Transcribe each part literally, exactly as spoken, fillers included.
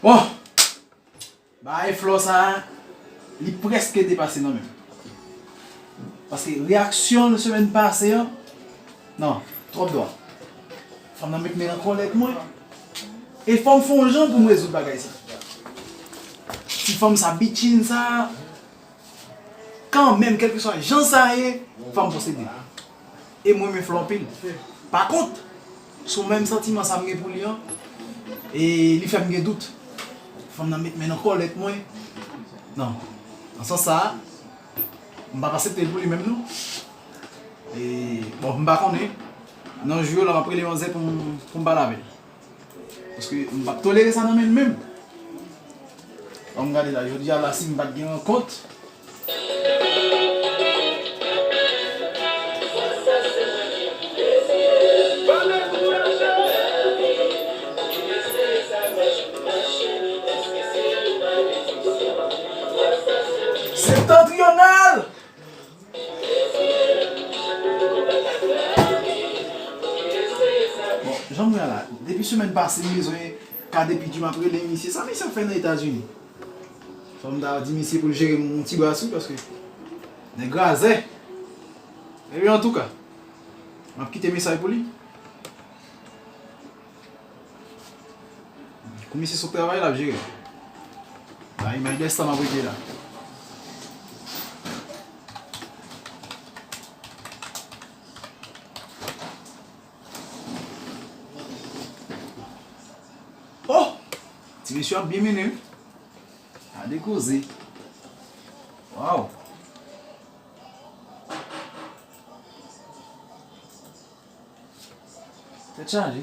Bon, bagay Flò sa a, li prèske depase nan men m. Paske reyaksyon l semèn pase an, non, twòp dwa. Fanm nan met men nan kòlèt mwen. E fò m fè yon jan pou m rezoud bagay sa. Ti fanm sa, bitchin sa, kanmenm, kèlkeswa jan sa ye, fò m posede l. E mwen renmen Flò anpil. Pa kont, sou menm santiman sa m gen pou li an, e li fè m gen dout. Fanm nan met men nan kòlèt mwen. Non. Nan sans sa a, m p ap aksepte l pou li menm non. E, bon, m pa konnen. Nan jou yo la, m ap rele manzè pou m, pou m pale avè l. Paske m p ap tolere sa nan men l menm. Ban m gade la, jodi a la, si m pa t gen rankont. Septentrional! Bon, jan m wè a la, depi semèn pase, m bezwen kad epi di m ap rele misye. Sa misye ap fè nan Etazini? Fò m ta di misye pou l jere m yon ti bras wi, paske nèg razè. Epi antouka, m ap kite mesaj pou li. Kou misye sot travay, l ap jere. Sa imaj dèstan m ap rete la. Oh! Ti mesye ap byen mennen wi. Gade koze. Waw! Tèt chaje.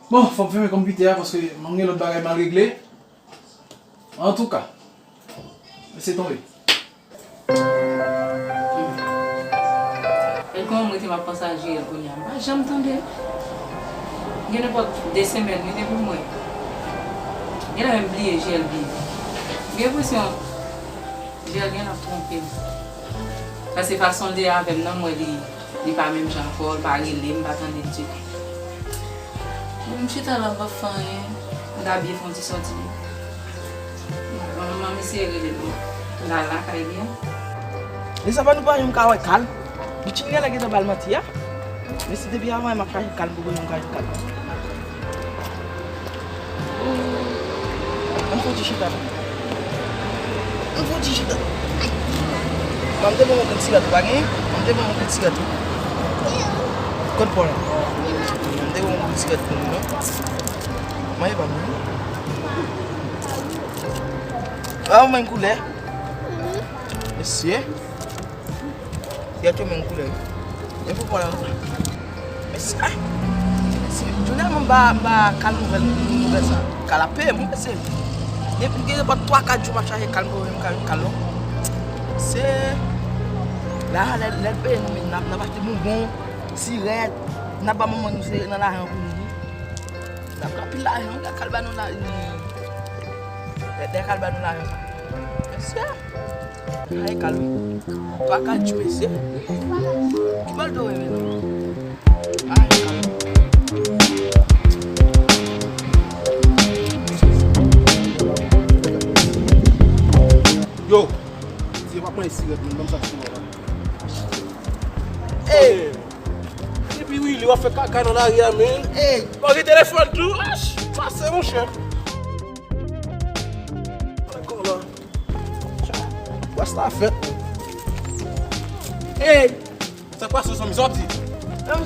Bon, fò m fèmen konpitè a paske m gen lòt bagay m al regle. Antouka, mesye tonbe. E kòman m rete m ap panse a J L kounye a? M pa janm tande l. Gen nenpòt de semèn wi depi m wè. Genlè menm bliye J L bliye. M gen enpresyon J L genlè ap twonpe m. Paske fason l te avè m nan, m wè li, li pa menm jan ankò, li pa rele m, m pa tande l ditou. M chita la, m pa fè anyen. M ta byen fè yon ti sòti. M, m eseye rele l. M ta lakay li a. Lè sa pa nou pa janm ka wè Kal. Bitin genlè gentan ba l manti a. Men si depi avan m ap kache Kal, m poko janm kache Kal. Ann fè yon ti chita tou. Ann fè yon ti chita. Ban m te ban w yon grenn sigarèt ou pa genyen? Ban m te ban w yon grenn sigarèt tou. Kot pa w la? Ban m te ban w yon grenn sigarèt pou nou non. Mwen pa mwen. Ah, ou menm koulè. Mesye. Sigarèt yo menm koulè. Men pou pran la. Men sa, se, jounèlman m ba, m ba Kal nouvèl, nouvèl sa. Kal ap peye m wi mesye. Depi gen nenpòt twa kat jou m ap chache Kal, m pa wè m ka jwenn Kal non. Se la, lè, lè l peye nou, men n ap, n ap achte bonbon, sirèt, n ap ba manman nou se nan lajan pou nou wi. N ap gen anpil lajan wi, lè Kal ba nou la, lè, lè Kal ba nou lajan sa. Mesye. Ay, kalm. Twa kat jou, mesye. Ki bòl dwe menm? Ay, kalm. Yo, si yo pa pran sirèt, menm ban m sa sou mwen la. Ey! Depi Willy, w ap fè kaka nan lari a, men. Ey! Bon, gen telefòn tou. Ach! Pase, monchè. Ankò la. Bas la fèt. Ey! Sa k pase, zanmi, sa w ap di? Sa w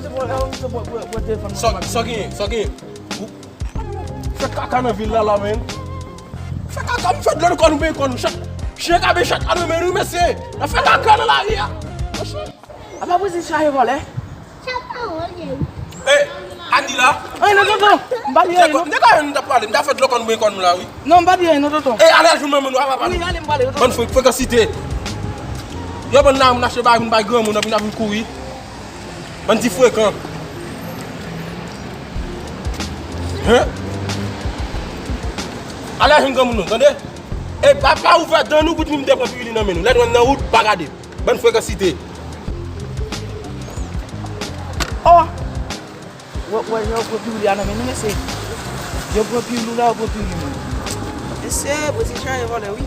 genyen? Sa w genyen? Ou fè kaka nan vil la, la, men. Fè kaka, m fè dlo nan kò nou, ben kò nou. Chak, chyen ka ben chat, a nou, men nou, mesye. N ap fè kaka nan lari a. Apa pou di chaje vòlè? Sa pawòl ye wi. Ey, Andy la. Ay, non, tonton. M pa di anyen, non. Nèg la, nou t ap pale, m ta fè dlo kò nou, ben kò nou la, wi. Non, m pa di anyen, non, tonton. Ey, ale al jwenn manman nou, apa, apa. Wi, ale, m prale, tonton. Bann fre-, frekansite. Yo, bann nan, moun achte bagay, moun bay granmoun, anpi n ap vin kouri. Bann ti frekan. Hen? Ale al jwenn granmoun nou, tande? Ey, pa, pa ouvè dan nou pou di m te pran piwili nan men nou. Lè nou nan wout, pa gade. Bann frekansite. Oh! Wè, wè, wè, wè, piwili a nan men nou, mesye. Yo pran Pilou la, yo pran Pilou. Mesye, Bondye chaje vòlè, wi.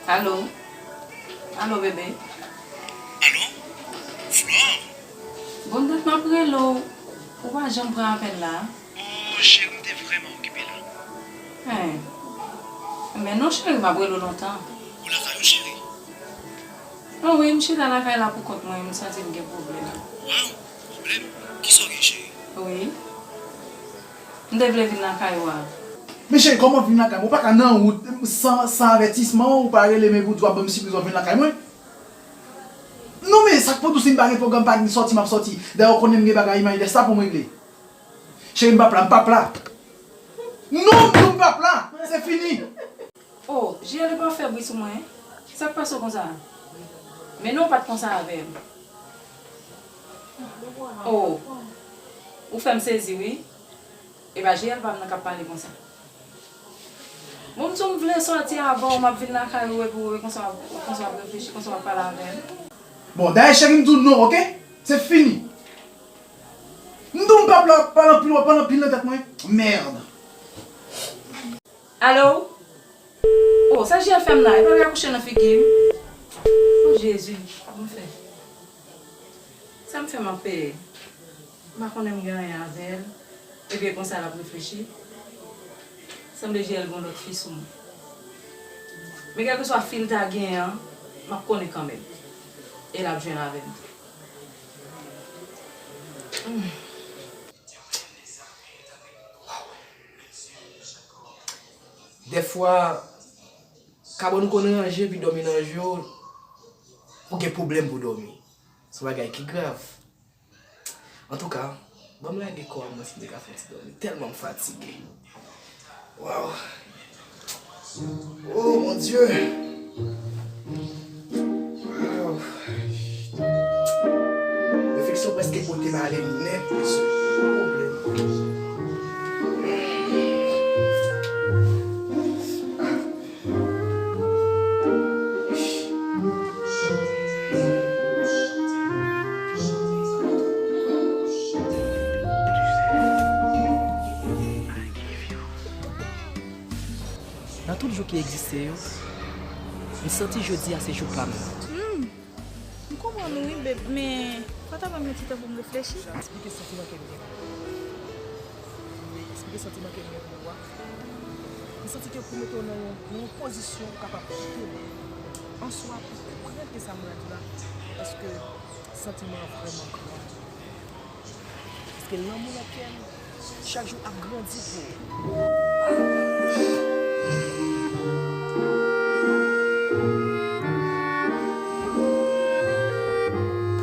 Alo? Alo, bebe? Alo? Flore? Bon, dat m ap rele w, ou pa janm pran apèl la. Oh, cheri, m te vrèman okipe la. Hen. Men non, cheri, m ap rele w lontan. Ou lakay ou, cheri? Ah wi, m chita lakay la pou kont mwen, m santi m gen pwoblèm. Waw, pwoblèm? Kisa w gen, cheri? Wi. M te vle vin lakay ou a. Men cheri, kòman vin lakay mwen? Ou pa ka nan wout san, san avètisman, ou pa rele m epi w di w ap ban m sipriz, w ap vin lakay mwen. Non, men sa k pran tou, si m pa gen pwogram, pa gen sòti, m ap sòti. Dayè, ou konnen m gen bagay, imaj de sa pou m regle. Cheri, m p ap la, m p ap la. Non, non, m p ap la. Se fini. Oh, J L, ou pa fè bri sou mwen. Sa k pase w konsa? Men non, ou pa t konsa avè m. Oh, ou fè m sezi, wi. E pa J L pa m nan k ap pale konsa. Bon, m di w m vle sòti avè w, m ap vin lakay ou, epi w konsa, konsa w ap reflechi, konsa w ap pale avè m. Bon, dayè, cheri, m di w non, oke? Se fini. M di w m p ap la, pa nan pil, pa nan pil nan tèt mwen. Merde. Alo? Oh, sa J L fè m la? Epa li akouche nan figi m? Oh, Jezi, sa m fè? Sa m fè m ap peye? M pa konnen m gen anyen avè l. Ebyen konsa l ap reflechi. Sanble J L gen yon lòt fi sou mwen. Men kèlkeswa fi l ta genyen an, m ap konnen kanmenm. E l ap jwenn avè m tou. Hmm. Dèfwa, kabòn ou konn ranje, epi dòmi nan je w, ou gen pwoblèm pou dòmi. Se yon bagay ki grav. Antouka, ban m lage kò a mwen si m te ka fè yon ti dòmi. Tèlman m fatige. Waw. Oh, mon Dieu. Refleksyon prèske pote m ale nèt, mesye. Pwoblèm. Nan tout jou ki egziste yo, m santi jodi a se jou pa m nan. Hmm, m konprann ou wi, babe, men fò w ta ban m yon ti tan pou m reflechi. Eksplike santiman ke m gen pou ou. Eksplike santiman ke m gen pou ou a. M santi ke pou mete w nan yon, nan yon pozisyon ou kapab kite m. Answa, pou konprann ke sa m pral di la, paske santiman an vrèman gran. Paske lanmou nan kè m chak jou ap grandi pou ou.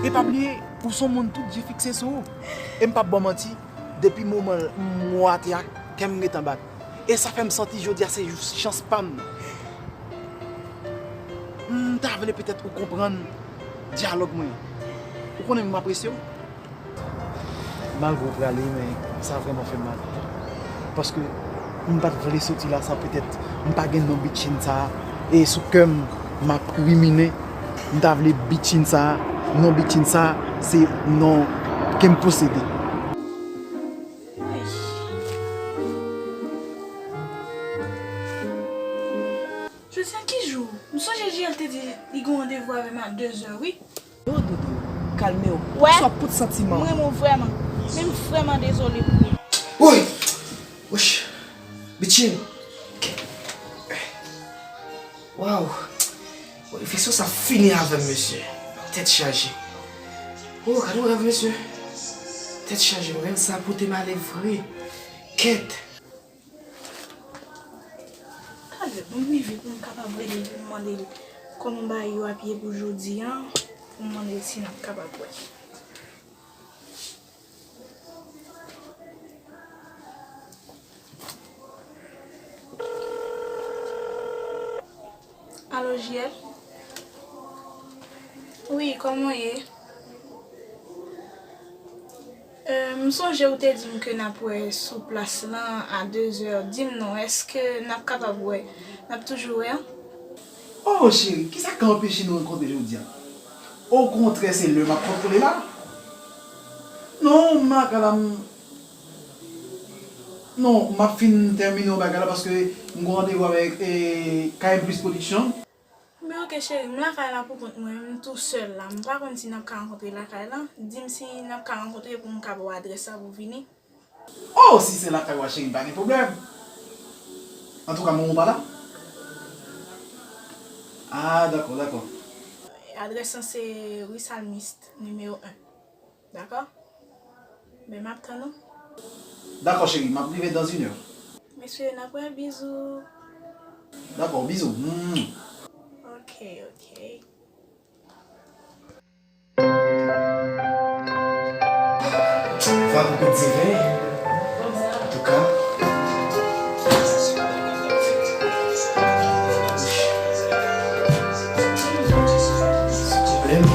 E pa bliye, ou se yon moun tout je fikse sou ou. E m p ap ba w manti, depi moman m wè w atè a, kè m gentan bat. E sa fè m santi jodi a se jou chans pa m nan. M ta vle petèt ou konprann dyalòg mwen an. Ou konnen m apresye w. Malgre w prale, men sa vrèman fè m mal. Paske m pa t vle soti la san petèt m pa gen non Bitchin sa a. E sou kè m, m ap riminen. M ta vle Bitchin sa a, non Bitchin sa a, se non ke m posede. Jodi a ki jou? M sonje J L te di li gen yon randevou avè m a dezè, wi. Yo, Dodo, kalme w. Wè? Swa pout santiman. M renmen w vrèman. Men m vrèman dezole pou ou. Woy! Woch! Bitchin! Waw! Bon, refleksyon sa fini avè m, mesye. Tèt chaje. Oh, gade yon rèv, mesye. Tèt chaje, rèv sa pote m ale vre. Kèt! Talè, bon, m rive pou m kapab rele l, pou m mande l kòman bagay yo ap ye pou jodi a, pou m mande l si n ap kapab wè. Alo, J L? Wi, kòman w ye? Euh, m sonje ou te di m ke n ap wè sou plas lan a dezè. Di m non, èske n ap kapab wè? N ap toujou wè an? Oh, cheri, kisa k ka anpeche nou rankontre jodi a? Okontrè, se lè m ap kontwole la. Non, m lakay la, m, non, m ap fin tèmine yon bagay la paske m gen randevou avèk, eh, K M Plus Production. Men oke, cheri, m lakay la pou kont mwen, m tou sèl la. M pa konn si n ap ka rankontre lakay la. Di m si n ap ka rankontre pou m ka ba w adrès la pou w vini. Oh, si se lakay ou a, cheri, pa gen pwoblèm. Antouka, manman w pa la? Ah, dakò, dakò. Adrès lan se ri Salmist, nimewo en. Dakò? Men m ap tann ou. Dakò, cheri, m ap rive dans une heure. Mesye, n ap wè, bizou. Dakò, bizou. Mm. Ok, ok. Va pou kout diven. Antouka. Pwoblèm.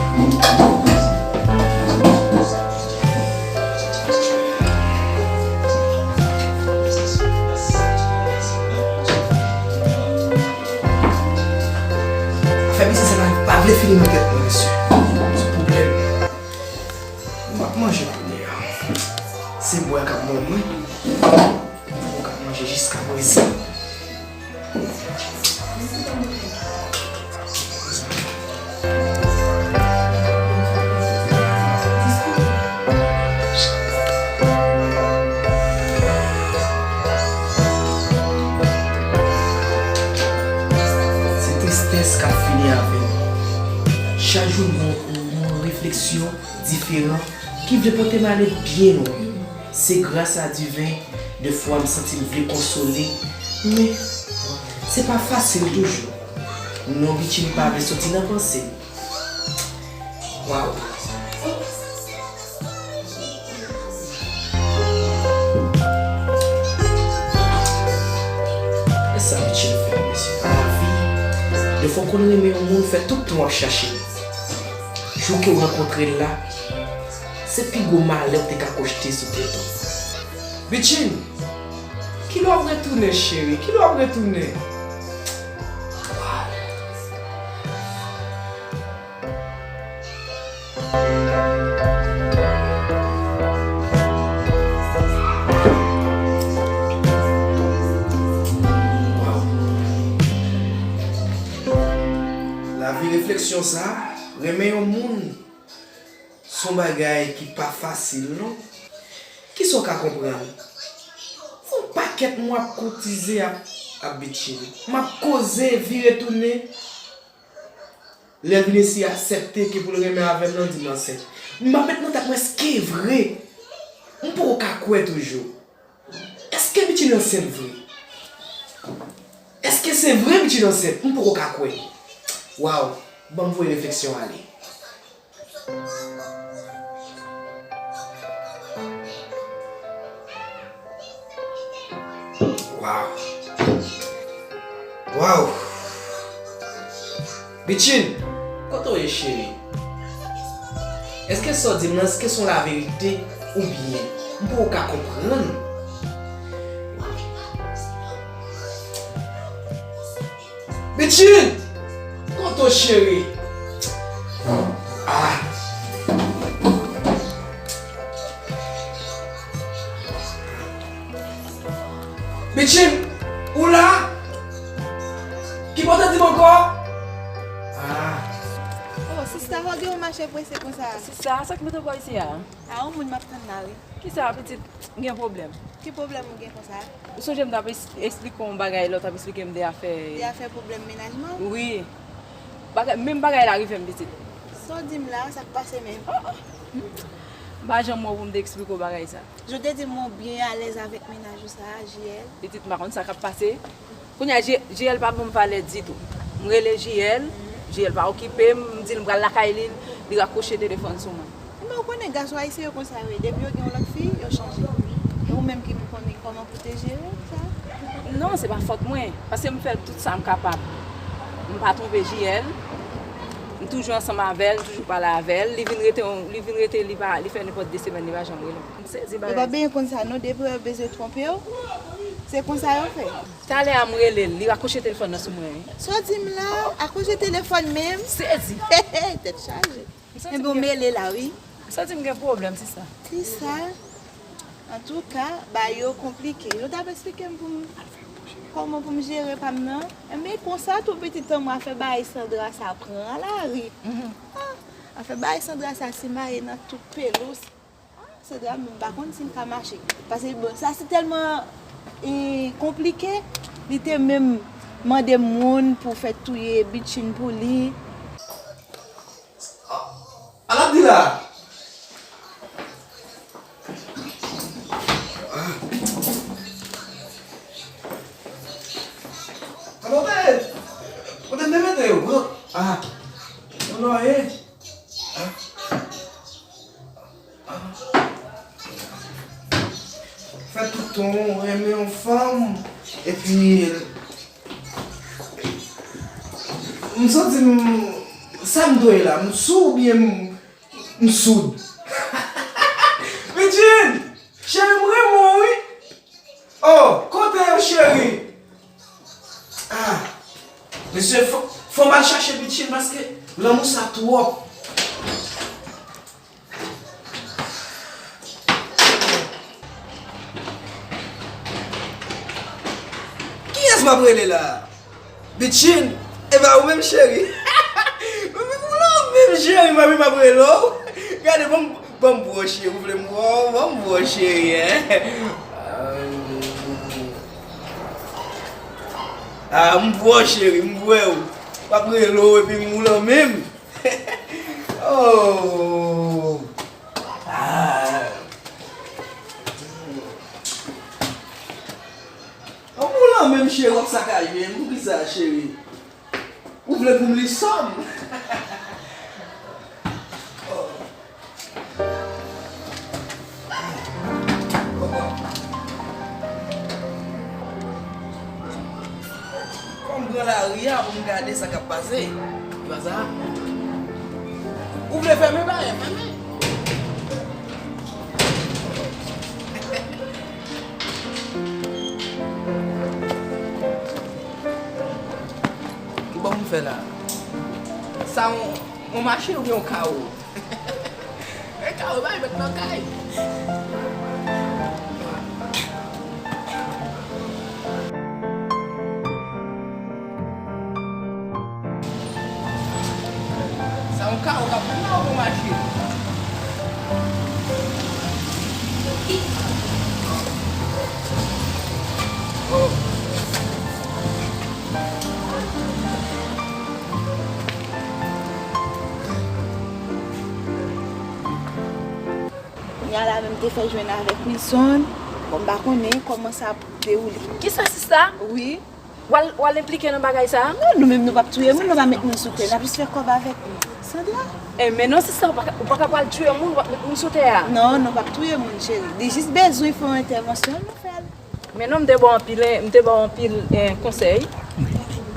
Afè misye sa pa, pa vle fini nan tèt mwen, mesye. Se pwoblèm. M ap manje kounye a. Se bwè k ap mò mwen. M poko ka manje jiska prezan. Se tristès k ap fini avè m. Chak jou m gon yon refleksyon diferan ki vle pote m ale byen lwen. Se gras a diven, defwa m santi m vle konsole, men se pa fasil toujou. Non, Bitchine pa vle soti nan panse m. Waw. E sa Bitchine fè, mesye, nan lavi. Defwa w konn renmen yon moun, fè tout tan w ap chache l. Jou ke w rankontre l la, se pi gwo malè w te ka pwojte sou tèt ou. Bitchine, kilè w ap retounen, cheri? Kilè w ap retounen? Waw. Lavi refleksyon sa, renmen yon moun, se yon bagay ki pa fasil, non. Kisa w ka konprann? Yon pakèt mwa ap koutize ap, ap Bitchine. M ap koze, vire tounen. Lè l vin esi aksepte ke pou l renmen avè m nan, di m ansent. M ap met nan tèt mwen, èske vre? M poko ka kwè toujou. Èske Bitchine ansent vre? Èske se vre Bitchine ansent? M poko ka kwè. Waw, ban m voye refleksyon ale. Waw. Waw. Bitchine, kote w ye, cheri? Èske sa w di m nan, èske se yon laverite oubyen m poko ka konprann? Bitchine! Kote w, cheri? Ah! Bitchine! Ou la? Ki bò w te di m ankò? Ah! Oh, sista, fò gen yon mache prese konsa. Sista, sa k mete w bò isi a? A, yon moun m ap tann la, wi. Kisa, pitit? M gen pwoblèm. Ki pwoblèm ou gen konsa? Ou sonje m t ap es-, esplike w yon bagay lè w t ap esplike m de afè. De afè pwoblèm mennaj mwen? Wi. Bagay, menm bagay la rive m, pitit. Sa w di m la, sa k pase menm? Oh, oh. M pa janm wè w pou m te esplike w bagay sa. Jan w te di m ou byen alèz avèk mennaj ou sa a, J L. Pitit, m pa konn sa k ap pase. Kounye a, J-, J L pa ban m valè ditou. M rele J L, J L pa okipe m, m di l m pral lakay li, li rakwoche telefòn sou mwen. Ebyen, ou konnen gason ayisyen yo konsa yo ye, depi yo gen yon lòt fi, yo chanje. E ou menm ki pou konnen kòman pou te jere sa? Non, se pa fòt mwen, paske m fè tout sa m kapab. M pa twonpe J L, m toujou ansanm avè l, m toujou pale avè l, li vin rete, li vin rete, li pa, li fè nenpòt de semèn, li pa janm rele m. M sezi bagay. Yo pa byen konn sa non, depi yo bezwen twonpe w, se konsa yo fè. Talè a m rele l, li rakwoche telefòn nan sou mwen, wi. Sa w di m la, akwoche telefòn menm? Sezi. Tèt chaje. Enben, w mele la, wi. M santi m gen pwoblèm, sista. Sista, antouka, bagay yo konplike. Yo t ap eksplike m pou m, kòman pou m jere pa m nan. Enben, konsa tou, pitit an mwen, afè bagay Sandra sa pran lari. Ah, afè bagay Sandra sa simaye nan tout pelos. Ah, Sandra menm pa konn si l ka mache. Paske, bon, sa se tèlman, e, konplike, li te menm mande moun pou fè touye Bitchin pou li. Al ap di la. Kote, kote m te mete yo? Ah, non, non, eh. Fè tout tan w renmen yon fanm, epi m santi m, sa m dwe la, m sou oubyen m, m soud? Pitchine, cheri, m renmen w, wi. Oh, kote yo, cheri? Ah, mesye, fò, fò m al chache Pitchine paske lanmou sa twòp. Kiyès m ap rele la? Bitchin, e pa ou menm, cheri? Ou menm, ou la menm, cheri, m ap, m ap rele w. Gade, ban m, ban m bwè w, cheri, ou vle m bwè w? Ban m bwè w, cheri, en. Ah, m bwè w, cheri, m bwè w. M ap rele w epi m ou la menm. Oh. Ah. Ou la menm, cheri, w ap sakaje m. Poukisa, cheri? Ou vle pou m li sòm? Oh. Kòm gran lari a pou m gade sa k ap pase. Ou vle fèmen, ba, fèmen. Kibò pou m fè la? Sa yon, yon mache oubyen yon kawo? E kawo bay met nan kay. Sa yon kawo k ap pran pou mache. Oh. Kounye a la menm te fè jwenn avèk Wilson. Bon, m pa konnen kòman sa ap dewoule. Kisa, sista? Wi. W al, w al enplike nan bagay sa a? Non, nou menm nou p ap touye moun, nou pa met moun sou tè. N ap jis fè kòb avèk Sandra. Eh, men non, sista, ou pa ka, ou pa ka pral touye moun, w ap met moun sou tè a. Non, nou p ap touye moun, cheri. Li jis bezwen fè yon entèvansyon, nou fè l. Men non, m te ba w anpil, eh, m te ba w anpil, eh, konsèy.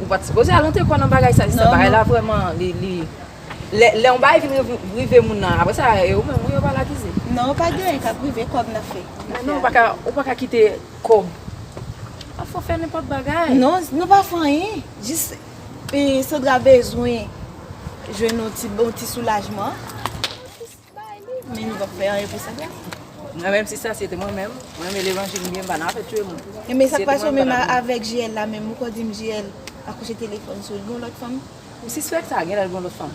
Ou pa t sipoze al antre kò nan bagay sa, sista. Non, bagay la vrèman, li, li, lè, lè yon bagay vin rive, rive moun nan, apre sa, e ou menm, wi, yo pral akize. Non, pa gen anyen k ap rive, kòb n ap fè. Men non, ou pa ka, ou pa ka kite kòb. Pafwa w fè nenpòt bagay. Non, nou pa fè anyen. Jis, e, Sandra bezwen jwenn yon ti, yon ti soulajman. Jis bay li. Men nou p ap fè anyen pou Sandra. Mwen menm, si sa se te mwen menm, mwen renmen levanjil, m byen, m pa nan afè touye moun. E men sa k pase menm avèk J L la menm, ou ko di m J L akouche telefòn sou l, gon lòt fanm? M sispèk sa, genlè l gon lòt fanm.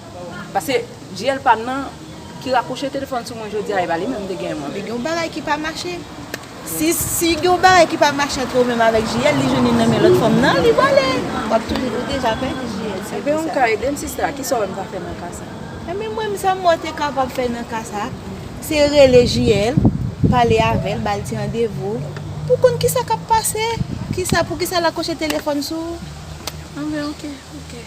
Paske J L pa m nan ki rakwoche telefòn sou mwen jodi a, e pa li menm m te genyen mwen. Men gen yon bagay ki pa mache. Si, si gen yon bagay ki pa mache ant ou menm avèk J L, li jwenn youn nan men lòt fanm nan, li pwale. W ap toujou, ou deja pèdi J L, se pou sa. Enben, ou ka ede m, sista, kisa w wè m ka fè nan ka sa? Enben, mwen, sa m wè w te kapab fè nan ka sa, se rele J L, pale avè l, ba l ti randevou, pou konn kisa k ap pase, kisa, poukisa l akwoche telefòn sou ou. Enben, oke, oke.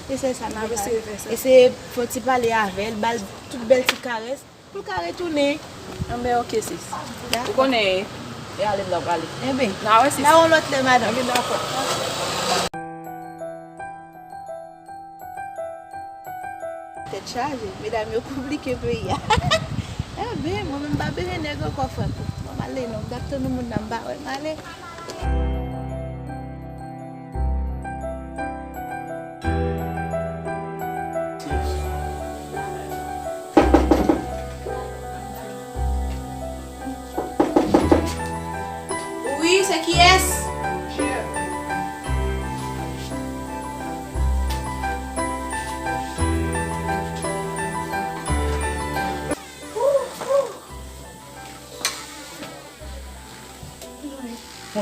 E se sa nou ka fè. Eseye fè yon ti pale avè l, ba l tout bèl ti karès, pou l ka retounen. Enben, oke, sis. Ou konnen, e ale m nan prale. Enben, n a wè, sis. N a wè yon lòt lè, madanm. Enben, dakò. Tèt chaje, medam yo konplike peyi a. Enben, mwen menm m pa bezwen nèg ankò, frè m. Mwen m ale non, m t ap tann yon moun la, m pa wè, m ale.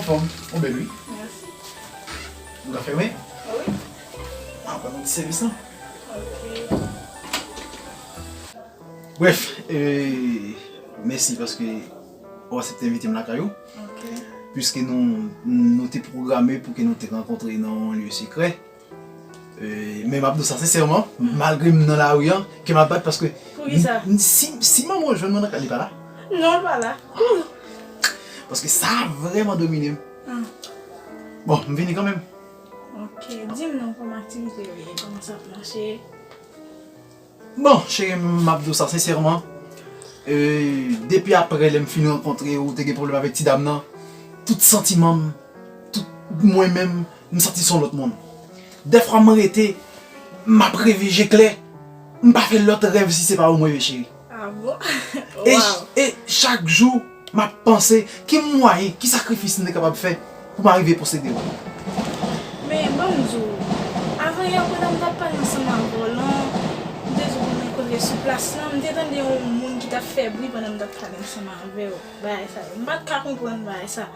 Bon, bèl wi. Mèsi. Ou ka fèmen? Wi. Ah, pran yon ti sèvis la. Ok. Brèf, euh, mèsi paske ou aksepte envite m lakay ou. Ok. Piske nou, nou te pwograme pou ke nou te rankontre nan yon lye sekrè. Euh, men m ap di w sa sensèman, malgre m nan lari an, kè m ap bat paske... Poukisa? M, m, si, si manman w jwenn mwen nan kay, li pa la? Non, l pa la. Paske sa vrèman domine m. Ah. Bon, m vini kanmenm. Ok, di m non, kòman aktivite yo ye, kòman sa ap mache? Bon, cheri, m ap di w sa sensèman. Euh, depi aprè lè m fin rankontre ou, te gen pwoblèm avèk ti dam nan, tout santiman m, tout mwen menm, m santi se yon lòt moun. Dèfwa m rete, m ap reve je klè, m pa fè lòt rèv si se pa ou mwen reve, cheri. Ah bon? E, Wow. E chak jou, m ap panse, ki mwayen, ki sakrifis m te kapab fè pou m arive posede w? Men, ban m di w, avan yè, pandan m t ap pale ansanm avè w lan, m te di w pou m rankontre sou plas lan, m te tande yon moun ki t ap fè bri pandan m t ap pale ansanm avè w. Bagay sa yo, m pa t ka konprann bagay sa.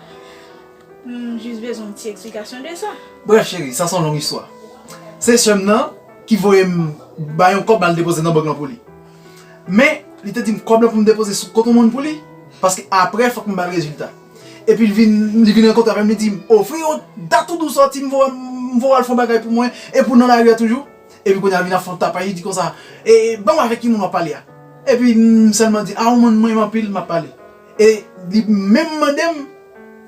M jis bezwen yon ti eksplikasyon de sa. Brèf, cheri, sa se yon long istwa. Se sè m nan ki voye m bay yon kòb al depoze nan bank lan pou li. Men, li te di m kòb lan pou m depoze sou kont yon moun pou li, paske aprè, fòk m ba l rezilta. Epi l vin, li vin rankontre avè m, li di m, "O, Freo, dat ou di w sòti, m voye, m voye w al fè yon bagay pou mwen, epi w nan lari a toujou?" Epi kounye a, l vin ap fè yon tapaj, li di konsa, "E, ban m avèk ki moun w ap pale a?" Epi m sèlman di, "A, yon moun mwen renmen anpil, m ap pale." E li menm mande m,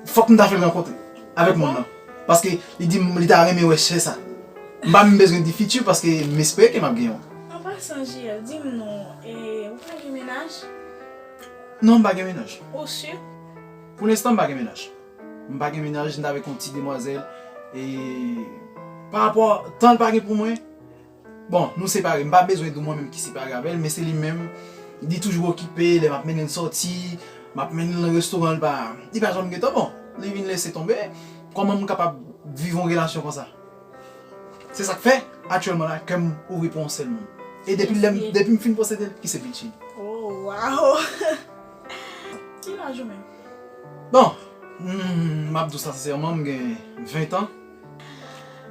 fòk m ta fè l rankontre avèk moun nan. Paske li di m li ta renmen wè sè sa. M pa menm bezwen di fitir paske m espere ke m ap gen yon. An pasan, J L, di m non, e, ou pa gen mennaj? Non, m pa gen mennaj. Ou si? Pou lenstan, m pa gen mennaj. M pa gen mennaj, m t avèk yon ti demwazèl. E pa rapò tan l pa gen pou mwen, bon, nou separe. M pa bezwen di w mwen menm ki separe avè l, men se li menm. Li toujou okipe, lè m ap mennen l sòti, m ap mennen l nan restoran, li pa, li pa janm gentan bon. Li vin lese tonbe. Kòman m kapab viv yon relasyon konsa? Se sa k fè, aktyèlman la, kè m ouvri pou yon sèl moun. E depi lè m, depi m fin posede l, ki se Bitchy. Oh, wow! Ki laj ou menm? Bon, hmm, m ap di w sa sensèman, m gen ven tan.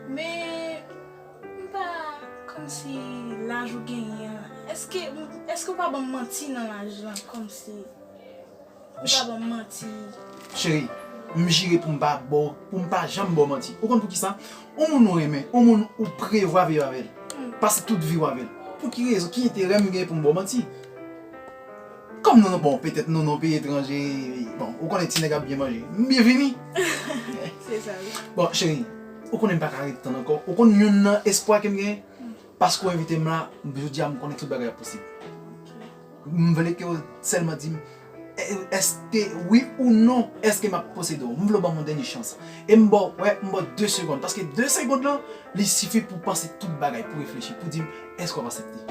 Men, m pa, kòmsi laj ou genyen an, èske, èske w pa ban m manti nan laj lan, kòmsi ou pa ban m manti? Cheri, m jire pou m pa ba w, pou m pa janm ba w manti. Ou konn poukisa? Yon moun ou renmen, yon moun ou prevwa viv avè l, pase tout vi w avè l. Pou ki rezon, ki enterè m gen pou m ba w manti? Kòm nou, bon, petèt nou nan peyi etranje, bon, ou konnen ti nèg ap byen manje. M byen vini. Se sa, wi. Bon, cheri, ou konnen m pa ka ret tann ankò. Ou konn youn nan espwa ke m genyen? Paske w envite m la, jodi a m konnen tout bagay ap posib. M vle ke w sèlman di m, e, èske wi ou non, èske m ap posede w? M vle w ban m yon dènye chans. E m ba w, wè, m ba w de segonn. Paske de segonn lan, li sifi pou panse tout bagay, pou reflechi, pou di m, èske w ap aksepte?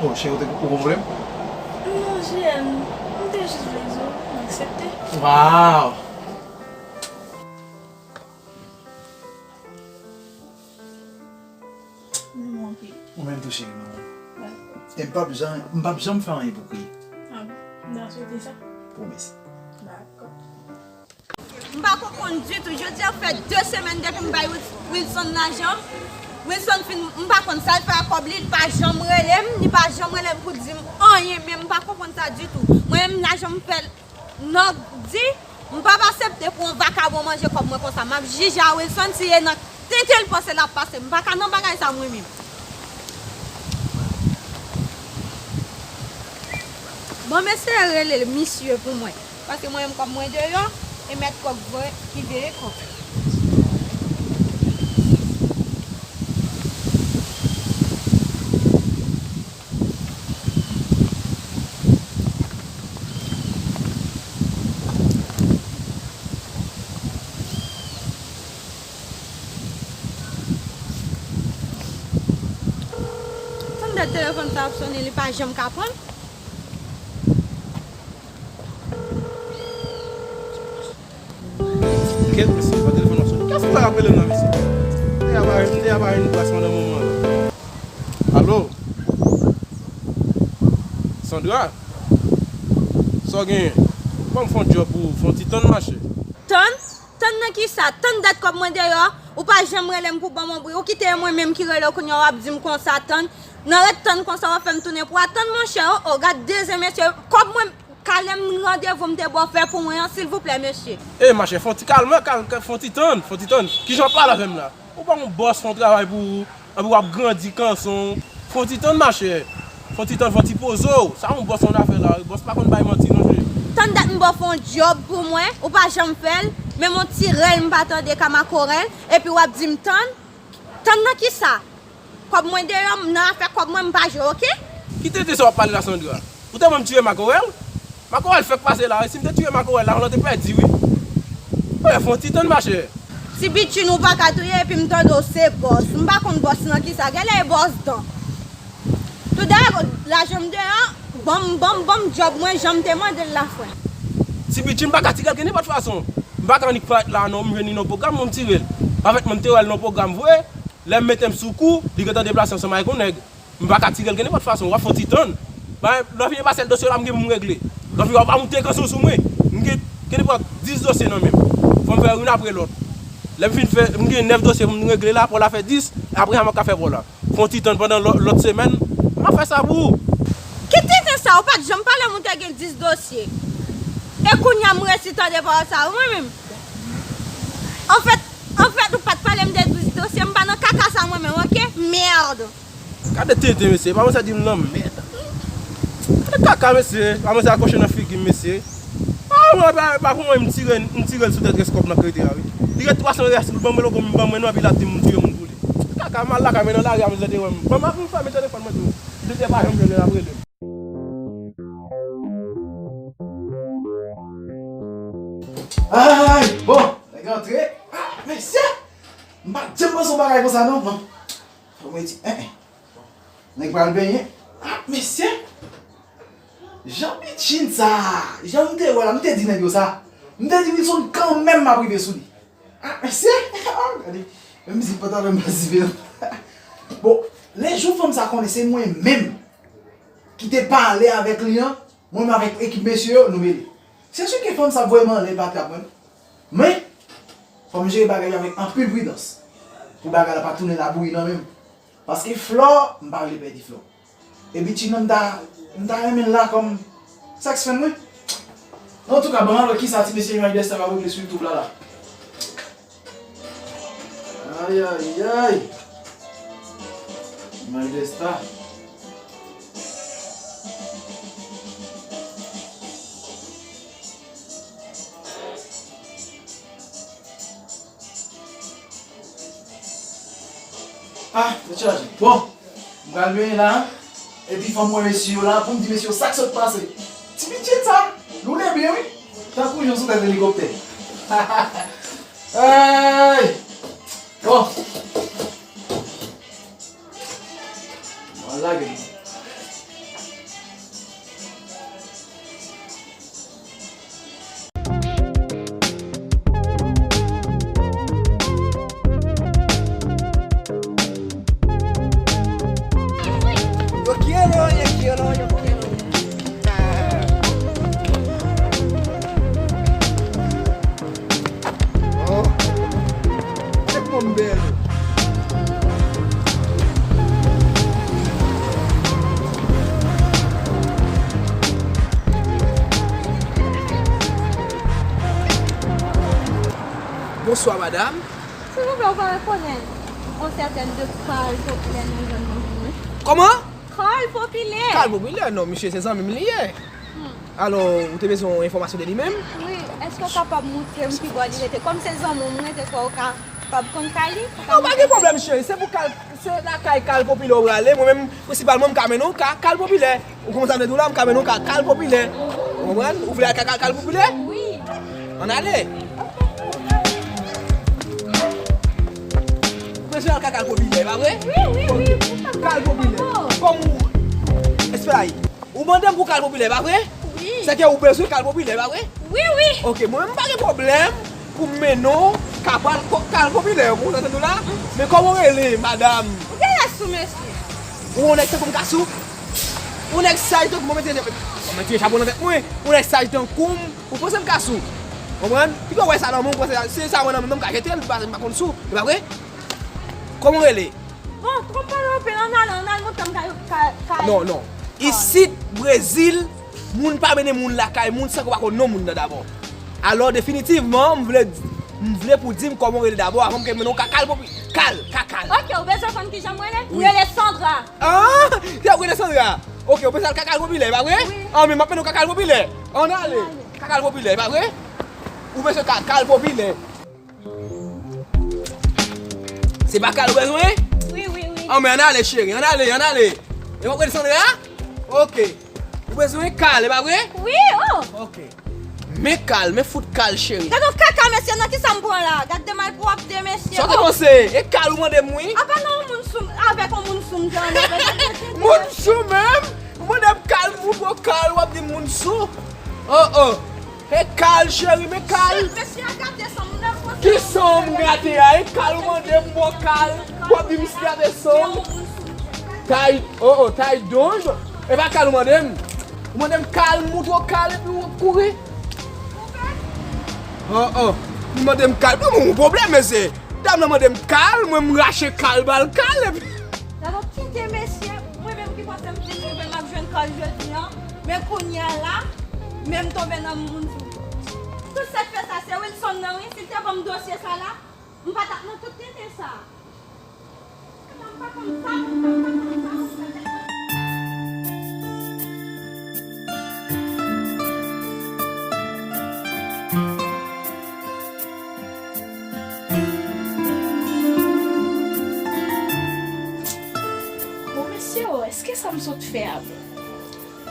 Oh, cheri, ou te, ou gon pwoblèm? Non, J L, m te jis vle di w, m aksepte. Waw! M renmen w anpil. Ou menm tou, cheri, m renmen w. Dakò. E m p ap janm, m p ap janm fè anyen pou kriye. Ah bon? M ta swete sa. Pwomès. Dakò. M pa konprann ditou. Jodi a fè de semèn depi m bay Wil-, Wilson lajan. Wilson fin, m pa konn sa l fè ak kòb li, li pa janm rele m, li pa janm rele m pou di m anyen, men m pa konprann sa ditou. Mwen menm, lajan m fè l nan di, m p ap aksepte pou yon vakabon manje kòb mwen konsa. M ap jije a Wilson, si e nan tenten l panse l ap pase. M pa ka nan bagay sa mwen menm. Bon, m eseye rele misye pou mwen. Paske mwen menm kòb mwen deyò, e mèt kòk vre ki veye kòk. Tann dat telefòn sa ap sonnen, li pa janm ka pran. Kèt mesye, pa telefòn nan sonnen. Kiyès ki ta rele m nan mesye? Nèg la pa, nèg la pa vin plas pandan moman la. Alo? Sandra? Sa w genyen? Ban m fè yon djòb pou ou, fè yon ti tann mache. Tann? Tann Nan kisa? Tann dat kòb mwen deyò, ou pa janm rele m pou ban m yon bri. Ou kite e mwen menm ki rele w kounye a, w ap di m konsa, tann. Nan ret tann konsa, w ap fè m tounen pou atann, monchè. O, o, gad de zen mesye. Kòb mwen, kalè m randevou m te ba w fè pou mwen an, silvouplè, mesye. E, machè, fè yon ti kalme, kal-, kal-, fè yon ti tann, fè yon ti tann. Kijan w ap pale avè m la? Ou pa yon bòs, fè yon travay pou ou. Anpi w ap grandi kanson. Fè yon ti tann, machè. Fè yon ti tann, fè yon ti poze w. Sa yon bòs yon afè la wi. Bòs pa konn bay manti non, cheri. Tann dat m ba w fè yon djòb pou mwen, ou pa janm fè l. Menm yon ti rèl m pa tande ka makorèl. Epi w ap di m tann. Tann nan kisa? Kòb mwen deyò, m nan afè kòb mwen, m pa jwe, oke? Ki tenten sa w ap pale la, Sandra? Ou te wè m tire makorèl? Makorèl fèk pase la wi. Si m te tire makorèl la, konnen w te pèdi wi. Wi, fè yon ti tann, machè. Ti Bitchin, ou pa ka touye epi m tande w se bòs. M pa konn bòs nan kisa. Genlè e bòs dan. Toudayè, lajan m deyò, ban m, ban m, ban m djòb mwen jan m te mande l la, frè. Ti Bitchin, m pa ka tire l gen nenpòt fason. M pa ka annik parèt la non, m jwenn li nan pwogram, mwen m tire l. Avèk mwen m te wè l nan pwogram vre. Lè m mete m sou kou, li gentan deplase ansanm avèk yon nèg. M pa ka tire l gen nenpòt fason, w ap fè yon ti tann. Ba, lè w fini pase l dosye la, m gen pou m regle. Lè w fini, w ap moute kanson sou mwen. M gen, gen nenpòt dis dosye nan men m. Fò m fè youn apre lòt. Lè m fin fè, m gen nèf dosye pou m regle la, pou la fè dis, apre sa m ap ka fè pou la. Fè yon ti tann pandan lò-, lòt semèn, m ap fè sa pou ou. Ki tenten sa, ou pa t janm pale m ou te gen dis dosye. E kounye a m resi tande pawòl sa, wi, mwen menm. Anfèt, anfèt, ou pa t pale m de dis dosye, m pa nan kaka sa mwen menm, oke? Merde! Gade tenten, mesye, pa konsa di m lanmèd. Gade kaka, mesye, pa konsa akwoche nan figi m, mesye. A, mwen, pa, pa pou mwen, m tire, m tire l sou tèt rès kòb nan kredi a, wi. Li gen twa san rès, li ban mwen lòk, m ban mwen non, epi l ap di m m touye moun pou li. Kaka, m al lakay mwen nan lari a, mesye te wè m. Ban m ap m fèmen telefòn mwen tou. Li te pa janm jwenn l ap rele m. Ay, bon, nèg antre. Ah, mesye! M pa t janm panse yon bagay konsa non, man. Fò mwen di, en, en. Nèg pral benyen. Ah, mesye! Jan Bitchin sa! Jan m te wè la, m te di nèg yo sa. M te di Wilson kanmenm m ap rive sou li. Ah, mesye! Ah, gade. Menm mizik pantalon m pa sive non. Bon, lè jou fanm sa konnen se mwen menm ki te pale avèk li an, mwen menm avèk ekip mesye yo, nou mele. Se si ke fanm sa voye m anlè, l pa trap mwen non. Men, fò m jere bagay yo avèk anpil pridans. Pou bagay la pa tounen labouyi nan men m. Paske Flò, m pa vle pèdi Flò. E Bitchin nan, m ta, m ta renmen l la kòm sex friend mwen. Antouka, ban m al wè kisa ti mesye Imaj Dèsta ap regle sou YouTube la la. Ayayay. Imaj Dèsta. Ah, tèt chaje. Bon, m pral benyen la, epi fò m wè mesye yo la, pou m di mesye yo sa k sot pase. Ti pitit sa, loule byen wi. Tankou jan sou tèt elikoptè. Ay! Bon. Mwen lage m. Yo kiye lò, yo kiye lò, yo kiye lò. Oh. Tèlman m bèl. Bonswa, madam. Silvouplè, ou pa rekonèt yon sètèn de Carl Popilè nan zòn nan pou mwen? Kòman? Carl Popilè! Carl Popilè, non, misye se zanmi m li ye. Hmm. Alò, ou te bezwen yon enfòmasyon de li menm? Wi, èske w kapab montre m ki bò li rete? Kòm se zanmi w, m rete kwè ou kapab konn kay li? Ou kapab montre m kay li? Non, pa gen pwoblèm, cheri. Se pou Carl, se lakay Carl Popilè ou prale. Mwen menm, prensipalman, m ka mennen w ka Carl Popilè. Ou konprann sa m vle di w la? M ka mennen w ka Carl Popilè. Ou konprann? Ou vle al ka Carl Popilè? Wi. Ann ale. Ou bezwen al ka Carl Popilè, pa vre? Wi, wi, wi. Carl Popilè. Kòm ou, espè la, ou mande m pou Carl Popilè, pa vre? Wi. Sèke ou bezwen Carl Popilè, pa vre? Wi, wi. Ok, mwen, m pa gen pwoblèm pou m mennen w ka Carl Popilè, ou konprann sa m di w la? Men kòman w rele, madam? Ou gen lè sou, mesye. Ou yon nèg tankou m ka sou? Yon nèg saj tankou m, mwen mete, mwen mete chapo nan tèt mwen. Yon nèg saj tankou m, ou panse m ka sou? Konprann? Piga w wè sa nan men w, se sa w wè nan men m, m ka jete l, paske m pa konn si w, e pa vre? Kòman w rele? Bon, twòp pale anpil, ann ale, ann al montre m kay, kay, kay. Non, non. Isit, Brezil, moun pa mennen moun lakay moun san ke w pa konn non moun nan dabò. Alò, definitivman, m vle, m vle pou w di m kòman w rele dabò, avan m ke mennen w Kakal popi-, Kal, Kakal. Ok, ou bezwen konn kijan m rele? Wi. M rele Sandra. Ah, se w rele Sandra? Ok, ou bezwen al Kakal popilè, pa vre? Wi. Ah, men m ap mennen w Kakal popilè. Ann ale. Ann ale. Kakal popilè, pa vre? Ou bezwen Kakal popilè. Se pa Kal ou bezwen? Wi, wi, wi. Ann, men ann ale, cheri, ann ale, ann ale. E w ap rele Sandra? Ok. Ou bezwen Kal, e pa vre? Wi, oh. Ok. Men Kal, men fout Kal, cheri. Gad yon kaka mesye, nan kisa m pran la? Gad de malpwòpte mesye. Sa w te panse? E Kal ou mande m, wi. Apa nan yon moun sou m, avèk yon moun sou m, jan. Moun sou menm? Ou mande m Kal, m fout yon Kal, w ap di m moun sou. Oh, oh. E Kal, cheri, men Kal. Mesye, mesye a gate san m nan. Ki san m gate a? E Kal ou mande m, bon Kal. W ap di m si gate san m. Tay, oh, oh, tay donj. E pa Kal ou mande m. Ou mande m Kal, m montre w Kal epi w ap kouri. Oh, oh. Ou mande m Kal. Bon, mwen gen yon pwoblèm, mesye. Dam nan mande m Kal, mwen m rache Kal, ba l Kal epi. Gade w kite mesye, mwen menm ki panse m te sove m ap jwenn Kal jodi an. Men kounye a la, men m tonbe nan moun sou. Tout sa k fè sa, se Wilson nan, wi. Si l te ban m dosye sa la, m pa t ap nan tout tenten sa. Bon, mesye, o, èske sa m sot fè a bon?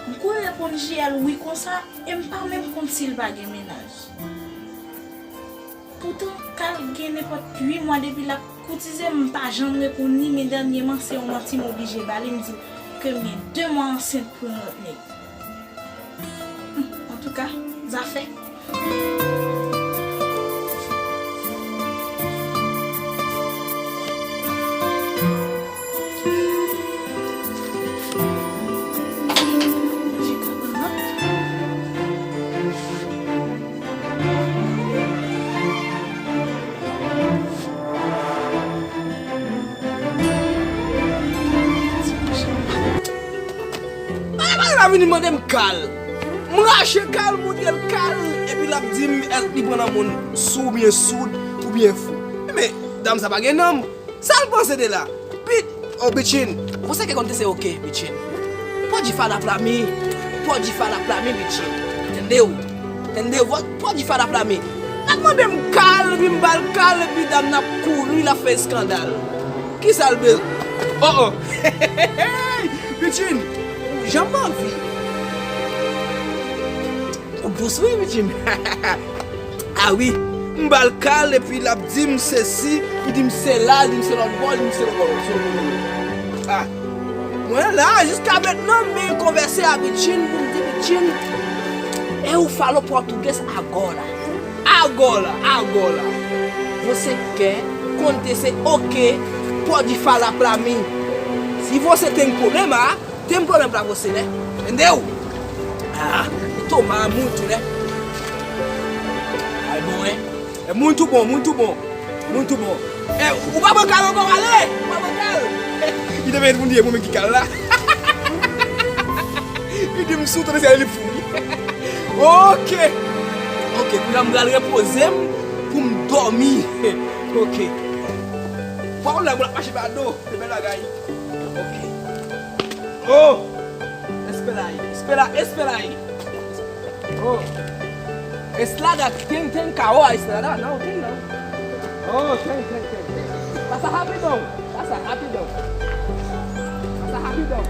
M kouri reponn J L wi konsa, e m pa menm konn si l pa gen mennaj. Poutan, Kal gen nenpòt uit mwa depi l ap koutize m, m pa janm reponn li, men dènyèman, se yon manti m oblije ba li, m di l ke m gen de mwa ansent pou yon lòt nèg. Hmm, antouka, zafè. Pale, pale, la vini mande m Kal. M rache Kal, montre l Kal, epi l ap di m èske li pran nan moun sou oubyen soud oubyen fou. Men, dam sa pa gen nanm. Sa l panse de la? Bit, oh, Bitchin. Você quer acontecer o quê, Bitchin? Pode falar pra mim. Pode falar pra mim, Bitchin. Entendeu? Entendeu? Vo-, pode falar pra mim. L ap mande m Kal, epi m ba l Kal, epi dam nan ap kouri, l ap fè eskandal. Kisa l bezwen? Oh, oh. Bitchin, ou janm anvi. Ou dous wi, Bitchin. Ah wi, m ba l Kal epi l ap di m sesi, li di m sela, li di m se lòt bò, li di m se lòt bò. Ah. Mwen la, jiska mentnan, m konvèse a Bitchin pou m di Bitchin, eu falo português agora. Agora, agora. Você quer acontecer o quê? Pode falar pra mim. Se você tem problema, tem problema pra você, né? Entendeu? Ah, toma muito, né? Ai, bom, hein? É muito bom, muito bom. Muito bom. É, ou pa ban Kal ankò, ale! Ou pa ban Kal! Li te mete pou m di, e mwen menm ki Kal la. Li di m sou tande se li fou. Ok. Ok, kounye a m pral repoze m pou m dòmi. Ok. Ou pa konn lè moun ap mache pa do. Se bèl bagay. Ok. Oh! Espera aí, espera, espera aí. Oh. Estrada, tem, tem carro a estrada? Não, tem não. Oh, tem, tem, tem, tem. Passa rapidão, passa rapidão. Passa rapidão.